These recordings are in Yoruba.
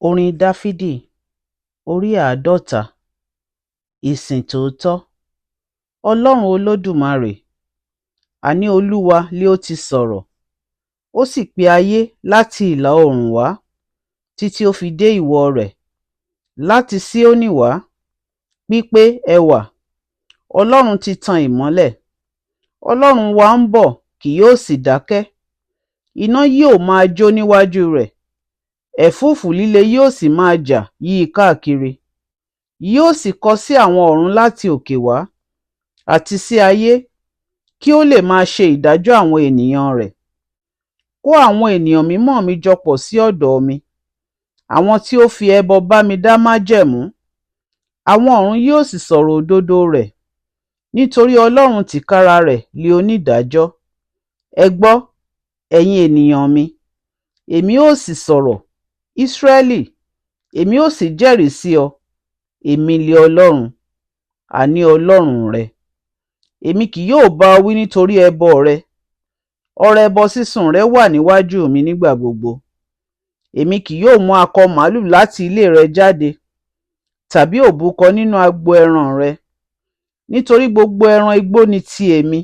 Orin Dáfídì orí 50. Ìsìn tòótọ́. Ọlọ́run Olódùmarè, àní Olúwa li ó ti sọ̀rọ̀, ó sì pe ayé láti ìlà oòrùn wá títí ó fi dé ìwọ̀ rẹ̀, láti Síónì wá, pípé ẹwà. Ọlọ́run ti tan ìmọ́lẹ̀. Ọlọ́run wa ń bọ̀, kì yóò sì dákẹ́. Iná yóò máa jó níwájú rẹ̀, ẹ̀fúùfù líle yóò sì máa jà yí i káàkiri. Yóò sì kọ sí àwọn ọ̀run láti òkè wá, àti sí ayé, kí ó lè máa ṣe ìdájọ́ àwọn ènìyàn rẹ̀. Kó àwọn ènìyàn mímọ́ mi jọ pọ̀ sí ọ̀dọ̀ mi, àwọn tí ó fi ẹbọ bá mi dá májẹ̀mú. Àwọn ọ̀run yóò sì sọ̀rọ̀ òdodo rẹ̀, nítorí Ọlọ́run tìkára rẹ̀ li onídàájọ́. Ẹ gbọ́, ẹ̀yin ènìyàn mi, èmi ó sì sọ̀rọ̀, Ísírẹ́lì, èmi ó sì jẹ́rìí sí ọ, èmi li Ọlọ́run, àní Ọlọ́run rẹ. Èmi kì yóò bá ọ wí nítorí ẹbọ rẹ, ọrẹ ẹbọ sísun rẹ wà níwájú mi nígbà gbogbo. Èmi kì yóò mú akọ màlúù láti ilé rẹ jáde, tàbí òbúkọ nínú agbo ẹran rẹ, nítorí gbogbo ẹran igbó ni ti èmi,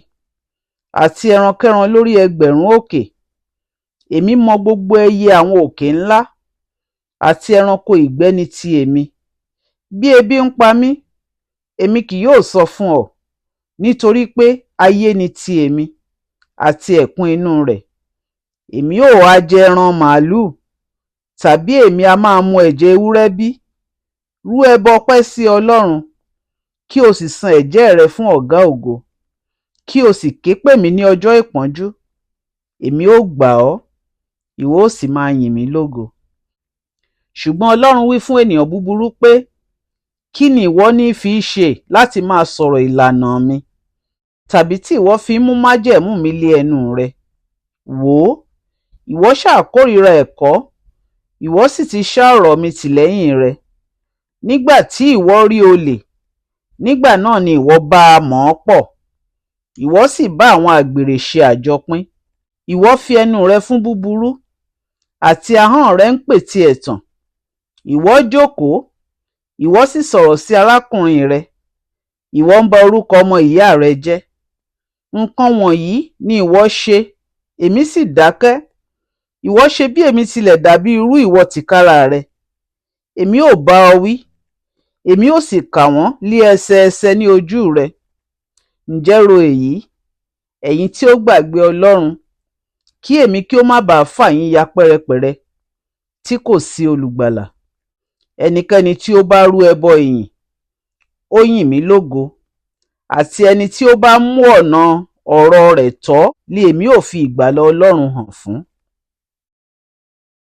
àti ẹrankẹ́ran lórí ẹgbẹ̀rún òkè. Èmi mọ gbogbo ẹyẹ àwọn òkè ńlá, àti ẹranko ìgbẹ́ ni ti èmi. Bí ebi ń pa mí, èmi kì yóò sọ fún ọ, nítorí pé ayé ni ti èmi, àti ẹ̀kún inú rẹ̀. Èmi ó ha jẹ ẹran màlúù, tàbí èmi a máa mu ẹ̀jẹ̀ ewúrẹ́ bí? Rú ẹbọ ọpẹ́ sí Ọlọ́run, kí o sì san ẹ̀jẹ́ rẹ fún Ọ̀gá ògo, kí o sì ké pè mí ní ọjọ́ ìpọ́njú. Èmi ó gbà ọ́, ìwọ ó sì máa yìn mí lógo. Ṣùgbọ́n Ọlọ́run wí fún ènìyàn búburú pé, kí ni ìwọ ní fi í ṣe láti máa sọ̀rọ̀ ìlànà mi, tàbí tí ìwọ fi ń mú májẹ̀mú mi lé ẹnu rẹ? Wò ó, ìwọ ṣáà kórìíra ẹ̀kọ́, ìwọ sì ti ṣá ọ̀rọ̀ mi tì lẹ́yìn rẹ. Nígbà tí ìwọ rí olè, nígbà náà ni ìwọ bá a mọ̀ ọ́n pọ̀, ìwọ sì bá àwọn àgbèrè ṣe àjọpín. Ìwọ fi ẹnu rẹ fún búburú, àti ahọ́n rẹ ń pète ẹ̀tàn. Ìwọ jókòó, ìwọ sì sọ̀rọ̀ sí arákùnrin rẹ, ìwọ ń ba orúkọ ọmọ ìyá rẹ jẹ́. Nǹkan wọ̀nyí ni ìwọ ṣe, èmi sì dákẹ́. Ìwọ ṣe bí èmi tilẹ̀ dàbí irú ìwọ tìkára rẹ. Èmi ó bá ọ wí, èmi ó sì kà wọ́n lé ẹsẹẹsẹ ní ojú rẹ. Ǹjẹ́ ro èyí, ẹ̀yin tí ó gbàgbé Ọlọ́run, kí èmi kí ó má bàa fà yín ya pẹ́rẹpẹ̀rẹ, tí kò sí olùgbàlà. Ẹnikẹ́ni tí ó bá rú ẹbọ ìyìn, ó yìn mí lógo, àti ẹni tí ó bá mú ọ̀nà ọ̀rọ̀ rẹ̀ tọ́ li èmi ó fi ìgbàlà Ọlọ́run hàn fún.